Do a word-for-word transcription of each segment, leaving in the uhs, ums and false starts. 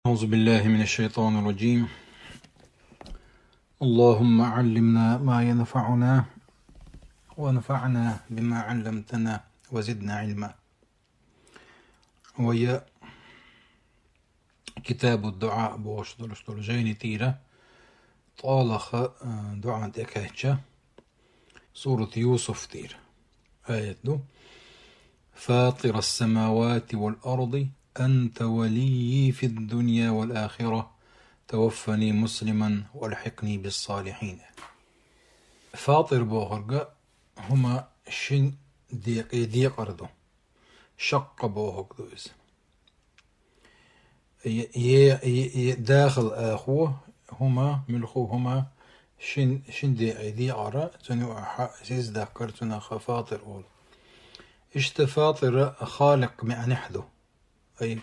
أعوذ بالله من الشيطان الرجيم. اللهم علمنا ما ينفعنا وانفعنا بما علمتنا وزدنا علما. Вай Китабу дуӀа бохуш долуш долу жайни тӀера ткъолгӀа, э, дуӀа тӀекхаьчча, сурат Юсуф тӀера аят ду: «فاطر السماوات والأرض أنت وليي في الدنيا والآخرة توفني مسلما وألحقني بالصالحين». ФатӀир бохург хӀума шин декъе декъар ду. Шаккъа бохург ду иза. Е, е, е, е дахал ахо, хӀума, муьлхха хӀума, шин, шин декъе декъар, цуьнан юкъахь сиз даккхар, цунах ФатӀир олу. Иштта ФатӀир халикъ маьӀнехь ду. Ай,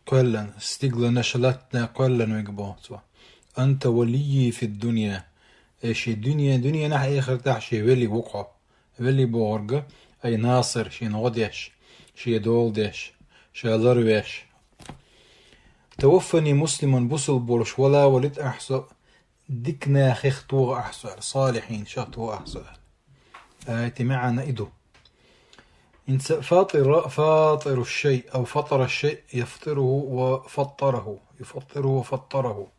кхоьллина, стигланаш, латтанаш кхоьллина верг боху цо. «أنت وليي في الدنيا». Ай, шен дуьне, дуьненахь, эхартахь шен вели ву хьо. Вели бохург, ай, насир, шена гӀо деш, шен дола деш, ша ларвеш. «توفني مسلما», бусалба волуш вала валийта ахь со, дика нахах тоха ахь со аьлла, салихьинех тоха ахь со аьлла. Аятан маьӀна и ду. ХӀинца фатира, фатиру шай, ау фатара шай, яфтируху ва фаттараху, юфаттируху ва фаттараху.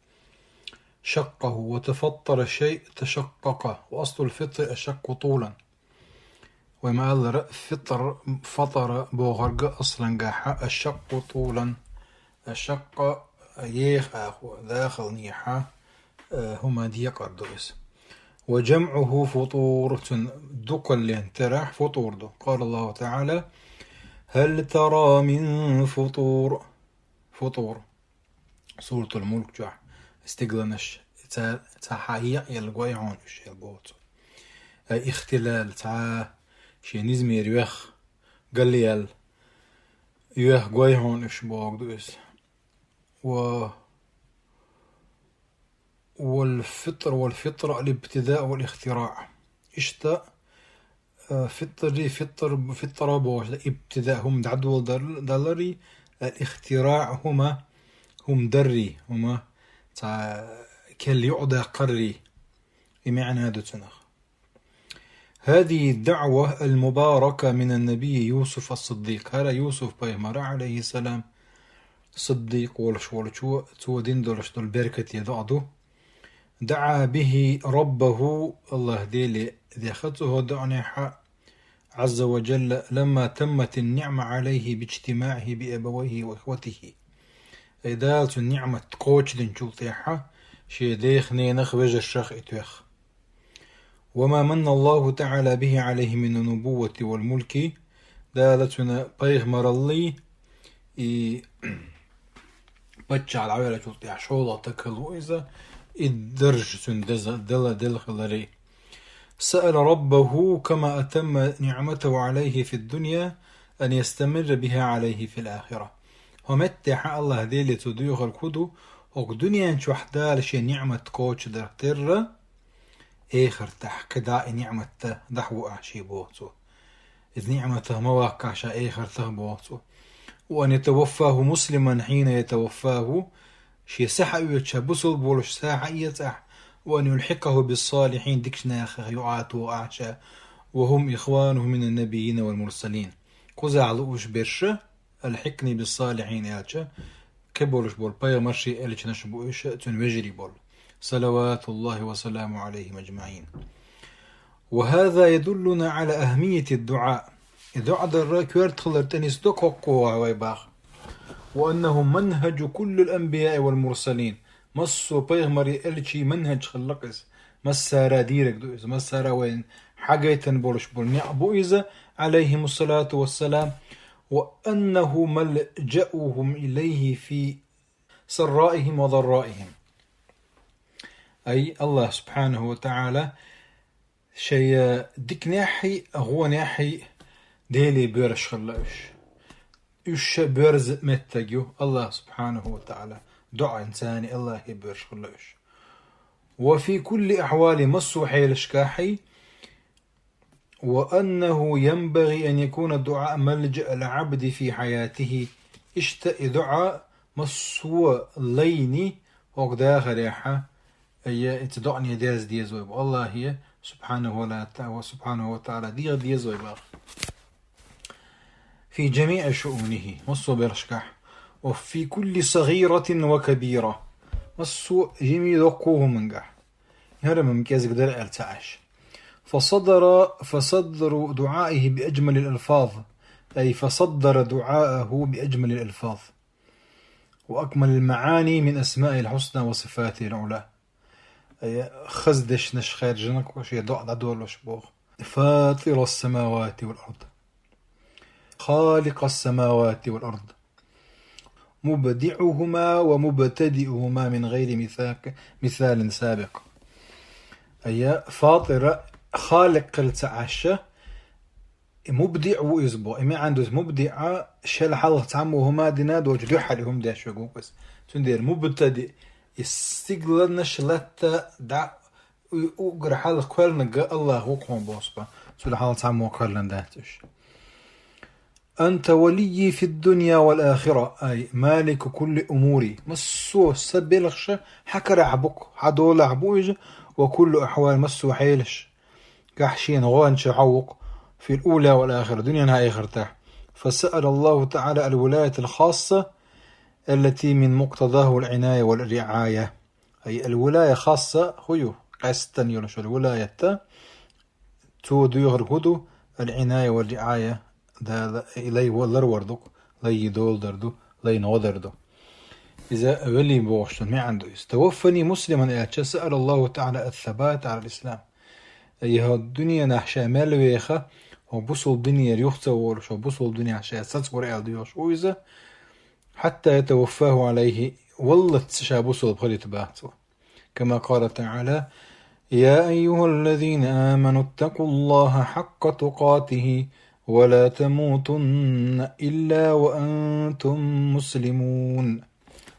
Шаккаху, ва тафаттара шай, ташаккака, ва аслул фитри ашакку тулан. Вай ма-аллара, фитр, фатара бохург аслангахьа ашакку тулан, ашакка еха ахо, дахалнехьа, э, хӀума декъар ду иза. Ва жамъуху футур, цун дукхаллин терахь футур ду. Къала Аллаху ТаӀала: «Хьал тара мин футур». Футур. Суратул Мулк чохь стигланаш, ца, цхьа хьан екъаелла гой хьуна уьш, аьлла боху цо. Ай, ихтилал, цхьа шен низамера юьхь, галъяьлла юьхь гой хьуна уьш, бохург ду иза. Ва, вал фитр, вал фитра ал ибтида вал ихтира. Иштта, э, фитри, фитр, фитра бохуш да, ибтида хӀума дӀадоладар-, далари, ал ихтира хӀума, хӀума дарри, хӀума цхьа керла юкъадаккхарри, и маьӀна ду цунах. هذه الدعوة المباركة من النبي يوسف الصديق. ХӀара Юсуф пайхамара, алейхиссалам, сиддикъ волуш волчо, цо дина долуш долу беркате доӀа ду. دعا به ربه, Аллах Деле дехна цо хӀокху доӀанехьа, عز وجل، لما تمت النعمة عليه باجتماعه بأبويه وإخوته. Ай, Дала цуьнан ниӀмат кхочушдинчул тӀаьхьа, шен дех-ненах, вежаршах и тоьхна. وما من الله تعالى به عليه من النبوة والملك, Дала цуьнан пайхамараллий, и паччахьалла дӀавеллачул тӀаьхьа шолгӀа стаг хилла ву иза, и дарж цуьнан деза, дала делла хиларий. سأل ربه كما أتم نعمته عليه في الدنيا أن يستمر بها عليه في الآخرة. ХӀокху меттехь Аллах Деле цо доьхург хӀун ду, хӀокху дуьнен чохь Дала шен ниӀмат кхочушдарх терра, эхартахь кхидӀа и ниӀмат дахьа ву ахь шен, боху цо. Иза ниӀматах ма ваккхахь ша эхартахь, боху цо. وأن يتوفاه مسلما حين يتوفاه, шен са хьаоьцуш бусалба волуш са хьаэца ахь, وأن يلحقه بالصالحين, дикачу нахах юкъа тоха ахь ша, وهم إخوانه من النبيين والمرسلين. Кхузахь лууш берш, ألحقني بالصالحين аьлча, кхин болуш болу пайхамарший, элчанаш бу уьш, цуьнан вежарий болу. صلوات الله وسلامه عليهم أجمعين. وهذا يدلنا على أهمية الدعاء. И доӀа дар коьрта хилар тӀе нисдо кхоккхо вай баха. وأنه منهج كل الأنبياء والمرسلين. Массо а пайхамарий, элчий манхӀаж хилла-кх иза. Массара дийриг ду иза. Массара вайна хьагайтина болуш болу неӀ бу иза, عليهم الصلاة والسلام. وأنه ملجأهم إليه في سرائهم وضرائهم. Ай, Аллах субхьанаху ва таӀала шайн диканехьий, гӀонехьий Деле боьрзуш хилла уьш. Уьш ша боьрзу меттиг ю, Аллах субхьанаху ва таӀала доӀанца Аллахе боьрзуш хилла уьш. وفي كل أحوال, массо а хьелашкахьий, وأنه ينبغي أن يكون الدعاء ملجأ العبد في حياته. Иштта и доӀа Массо а лайни хӀокху дахарехьа, айя, и цу доӀане дерза деза вай боху. Аллахье, субхьанаху ва ла-, ва субхьанаху ва таӀала, дегӀа деза вай боху. في جميع شؤونه, массо а белхашкахь. وفي كل صغيرة وكبيرة, массо а жимий доккху хӀумангахь. ХӀара-м кӀезиг дара аьлла ца Ӏаш. فصدر، فصدر دعائه بأجمل الألفاظ، أي فصدر دعاءه بأجمل الألفاظ، وأكمل المعاني من أسمائه الحسنى وصفاته العلى. Ай, хаза дешнаш хаьржина шен доӀа дӀадолуш боху. فاطر السماوات والأرض. خالق السماوات والأرض. مبدعهما ومبتدئهما من غير مثاق-، مثال سابق. Ай, фатира, халикъ хила ца Ӏаш, и мубдиӀ ву иза боху. И маьӀна ду иза: мубдиӀа шел хьалха цхьаммо хӀума дина доцу дуьххьал и хӀума деш верг ву иза. Цундела мубтадиъ, и стигланаш латта дӀа у-, уггар хьалха кхоьллинарг Аллах ву-кх хьуна боху, цул хьалха цхьаммо кхоьллина дац уьш. أنت وليي في الدنيا والآخرة، أي مالك كل أموري. Массо а сан белхаш хьан карахь бу-кх, хьан долахь бу иза, وكل أحوالي, массо а хьелаш гахь шена гӀоьнча хьо ву-кх, في الأولى والآخرة, дуьненахь а, эхартахь. فسأل الله تعالى الولاية الخاصة التي من مقتضاه العناية والرعاية. Ай, аль-вилая хасса хӀун ю? Къаьсттина йолуш йолу вилаят, цо доьхург хӀун ду? Аль-Ӏиная ва риӀая, Дала и лай ларвар ду-кх, лай доладар ду, лайна гӀо дар ду. Иза вели бохуш долу маьӀна ду иза. توفني مسلما аьлча, سأل الله تعالى الثبات على الإسلام. Ай, хӀокху дуьненахь ша мел веха, хӀокху бусулба динера юха ца волуш, хӀокху бусулба динехь ша сацор аьлла доьхуш ву иза. حتى يتوفاه عليه, валлалц ша бусулба хилийта боху цо. كما قال تعالى: يا أيها الذين آمنوا اتقوا الله حق تقاته ولا تموتن إلا وأنتم مسلمون.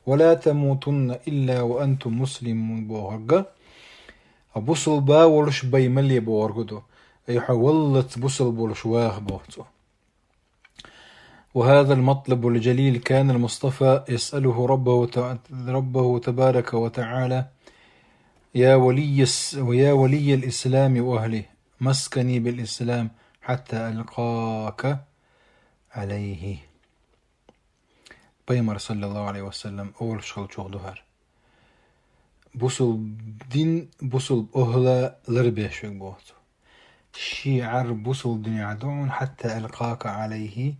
ولا تموتن إلا وأنتم مسلمون бохург, бусулба волуш бен ма ле бохург ду. Ай, хьо валлалц бусулба волуш ваха боху цо. وهذا المطلب الجليل كان المصطفى يسأله ربه ت-، ربه تبارك وتعالى: يا ولي الس-، ويا ولي الإسلام وأهله، مسكني بالإسلام حتى ألقاك عليه. Пайхамар, саллаллаху Ӏалайхи ва саллам, олуш хилчух ду хӀара. Бусулба дин, бусулба охӀла ларбеш верг боху цо. Ши Ӏар бусулба динехь ду хьуна, حتى ألقاك عليه,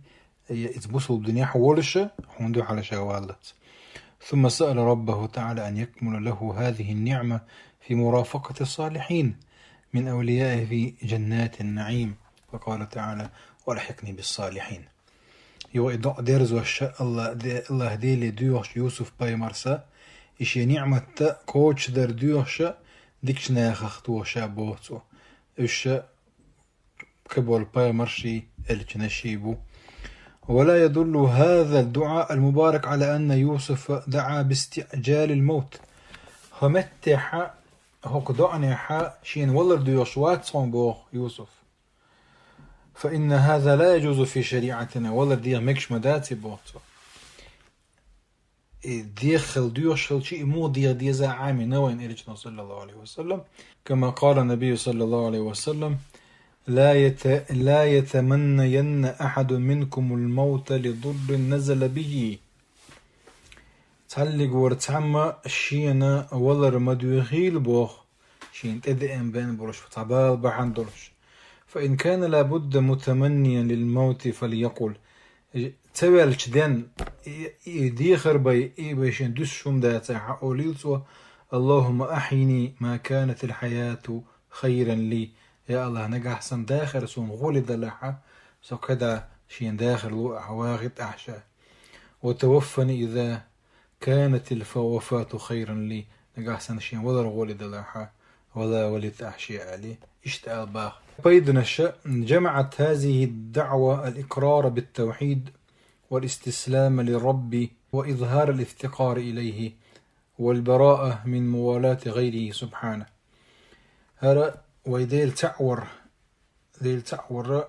я иза бусулба динехь волуша, хьуна дуьхьал ша валлалц. ثم سأل ربه تعالى أن يكمل له هذه النعمة في مرافقة الصالحين من أوليائه في جنات النعيم. فقال تعالى: وألحقني بالصالحين. Юха и доӀа дерзош, Алла-, де-, Аллах Деле доьхуш Юсуф-пайхамарс, и шен ниӀматта кочадар доьхуш, дикачу нахах тоха ша боху цо. Уьш кхиболу пайхамарший, элчанашший бу. ولا يدل هذا الدعاء المبارك على أن يوسف دعا باستعجال الموت. ХӀокху меттехь, хӀокху доӀанехь шена валар доьхуш вац хьуна боху Юсуф. فإن هذا لا يجوز في شريعتنا, валар деха мегаш ма дац и боху цо. И деха хила доьхуш хилча, и муха деха деза Ӏамийна вайна элчано, саллаллаху Ӏалайхи ва саллам. كما قال النبي صلى الله عليه وسلم: لا يت-، لا يتمنين أحد منكم الموت لضر نزل به. Цхьаллиг вара цхьамма шена валар ма доьхийла боху, шена тӀедеана бен болуш, цхьа бала бахьана долуш. فإن كان لا بد متمنيا للموت فليقل. Ца велча ден, и, и дехар бай, и бай шен дуьсуш хӀума дацахь, олийла цо: اللهم أحيني ما كانت الحياة خيرا لي. Я Аллах, нагахь сан дахар суна гӀоли далахьа, со кхидӀа шен дахар луъахь, вахийтахь ша. وتوفني إذا كانت الوفاة خيرا لي. Нагахь сан шен валар гӀоли далахьа, вала валийтахь ша, аьлла, иштта ала баха. Пайданаш. جمعت هذه الدعوة الإقرار بالتوحيد والاستسلام للرب وإظهار الافتقار إليه والبراءة من موالاة غيره سبحانه. ХӀара вай Дела цхьаъ вар, Дела цхьаъ вар,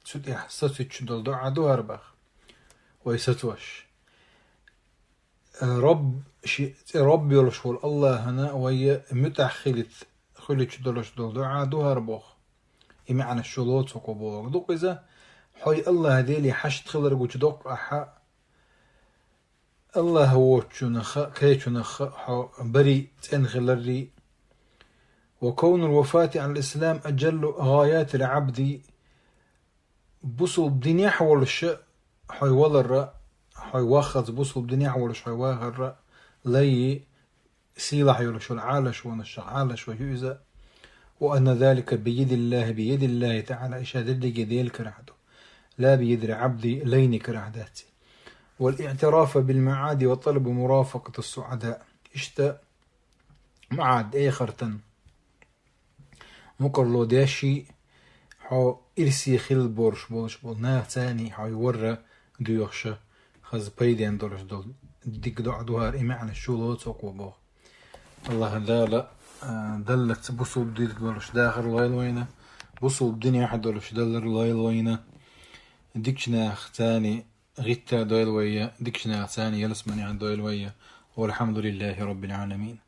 цу тӀехь сацуьйтуш долу доӀа ду хӀара баха. Вай сацош. Раб, ши цӀи Раб йолуш волу Аллахьана вай муьтӀахь хилиц-, хуьлучу долуш долу дуӀа ду хӀара боху. И маьӀнаш шу лоцург боху. Дукха иза, хьой Аллахь Деле хьашт хилар гучудоккху ахьа, Аллахь воцучунах а, кхечунах а хьо барий, цӀена хиларрий. Ва кавнул вафати аль-ислам аджаллу гӀаятил гӀабди. Бусулба динехь волуша хьой валарра, хьой ваххалц бусулба динехь волуш хьой вахарра лайи сийлахь йолуш йолу Ӏалашонаш, Ӏалашо ю иза. Ва анна залика биядиллахи, биядиллахи таӀала, иша дерриге Делан карахь ду. Ла биядил гӀабди, лайни карахь дац. Вал иътирафа бил маӀади ва талабу мурафакъатис суӀада. Иштта маӀад, эхартан мукъарло деши, хьо ирсе хилла борш болуш болу нах царний хьой ворра доьхуша, хаза пайден долуш долу дика доӀа ду хӀара, и маьӀнаш шу лоцург боху. Аллахь Дала, а, даллаца бусулба дин долуш дахар лойла вайна, бусулба динехь долуш далар лойла вайна, дикачу нах царний гӀитта дойла вайя, дикачу нах царний ялсаманехь дойла вайя. Валхьамдулиллахи Раббил Ӏаламин.